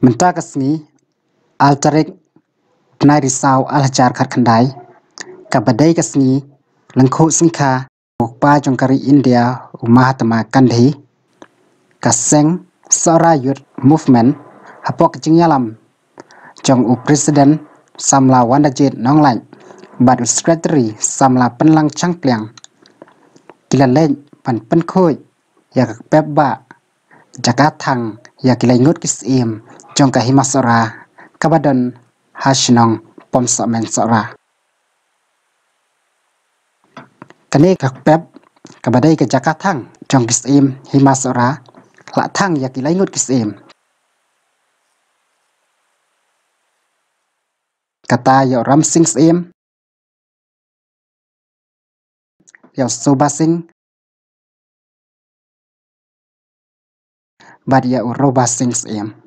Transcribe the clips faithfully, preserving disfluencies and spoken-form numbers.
Mynta ka sngi, ar tarik bnai Risaw ar hajar khatkhyndai, kaba dei ka sngi lyngkhuh sngikha, u kpa jong ka ri India, u Mahatma Gandhi, ka seng Sohra Youth Movement, hapoh ka jingïalam jong u President samla Wandajied Nonglait bad u Secretary samla Pynlang Changpliang, ki la leit ban pynkhuid ïa ka kpep ba jaka thang ïa ki laingut ki syiem jong ka Hima Sohra kaba don ha shnong Pom Sohmynsawra. Kane ka kpep kaba dei ka jaka thang jong ki syiem Hima Sohra, la thang ïa ki laingut ki syiem. Kata ïa u Ramsing Syiem, ïa u Suba Singh, bad ïa u Roba Singh Syiem.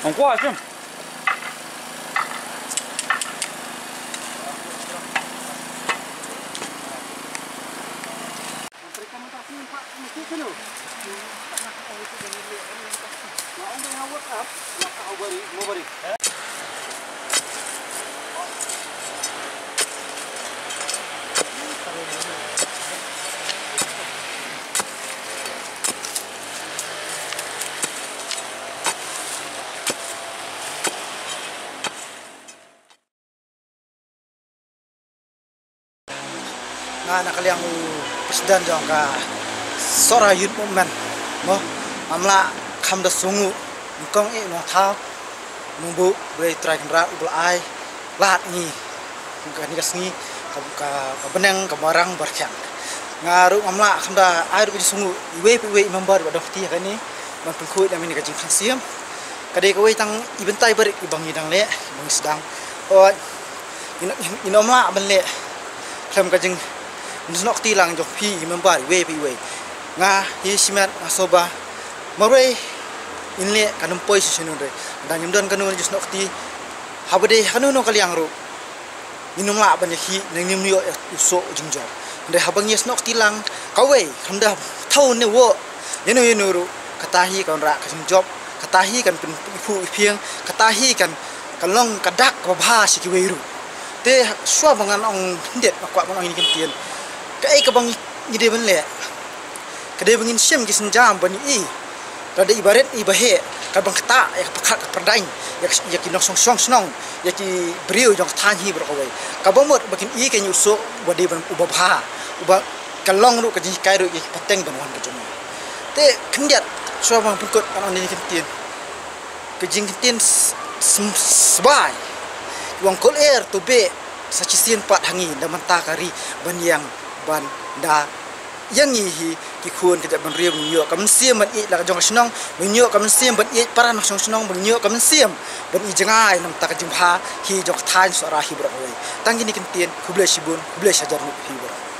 Ong kwah shim. Nga na ka liang u president jong ka Sohra Youth Movement mo. Ngam lah kham da sngew nyngkong eh nongthaw nongbuh brei Trai Kynrad u ba la ai lad ngi kane ka sngi ka, ka, ka bneng ka Mairang Barkhang. Nga ruh ngam lah kham da ai ruh ka jingsngew iwei pa iwei i member ba dang kti ha kane ban pynkhuid ïa kane ka jingthaw siem. Ka dei kawei tang i bynta i barit i ba ngi dang leh, i ba ngi sdang. Oi, ngin, ngin, ngin ym lah ban leh khlem ka jingïasnoh kti lang jong phi i member iwei pa iwei. Nga hi shimet nga sngewbha marwei ngin leh ka nongpoi shisha nongdei. Dang ngim don kano jingïasnoh kti haba dei ha kano kano ka liang ruh. Ngin ym lah ban ïakhih ne ngin ym ïoh u soh jingjop. Hynrei haba ngi ïasnoh kti lang kawei, khlem da thaw ne woh ïano ïano ruh, kata hi kan rah ka jingjop, kata hi kan pynphuh iphieng, kata hi kan, kan long ka dak kaba bha sha kiwei ruh. Te shuwa ba ngan ong khyndiat nga kwah ban ong ïa kine ki ktien. Kaei kaba ngi, ngi dei ban leh? Ka dei ba ngin shim ki sienjam ban ïohi lada i barit i baheh ka ban ktah ïa ka pyrkhat ka pyrdaiñ ïa ki, ïa ki nongshong shnong, ïa ki briew jong ka thaiñ hi baroh kawei. Kaba mut ba kin i kane u soh uba dei ban uba bha, uba ka long ruh ka jinghikai ruh ïa ki pateng ban wan ka jong ngi. Te khyndiat shuwa ban pynkut ban ong ïa kine ki ktien. Ka jingkyntien s-, s-, sbai. Wan kol er to be sa shisien pat ha ngi da mynta ka ri ban ïeng ban da ïa ngi hi ki khun ka jaitbynriew, ban ïoh ka mynsiem ban ïeit la ka jong ka shnong, ban ïoh ka mynsiem ban ïeit para nongshong shnong, ban ïoh ka mynsiem ban ïeit jngai na bynta ka jingbha hi jong ka thaiñ Sohra hi baroh kawei. Tang kine ki ktien, khublei shibun, khublei shihajar nguh hi baroh.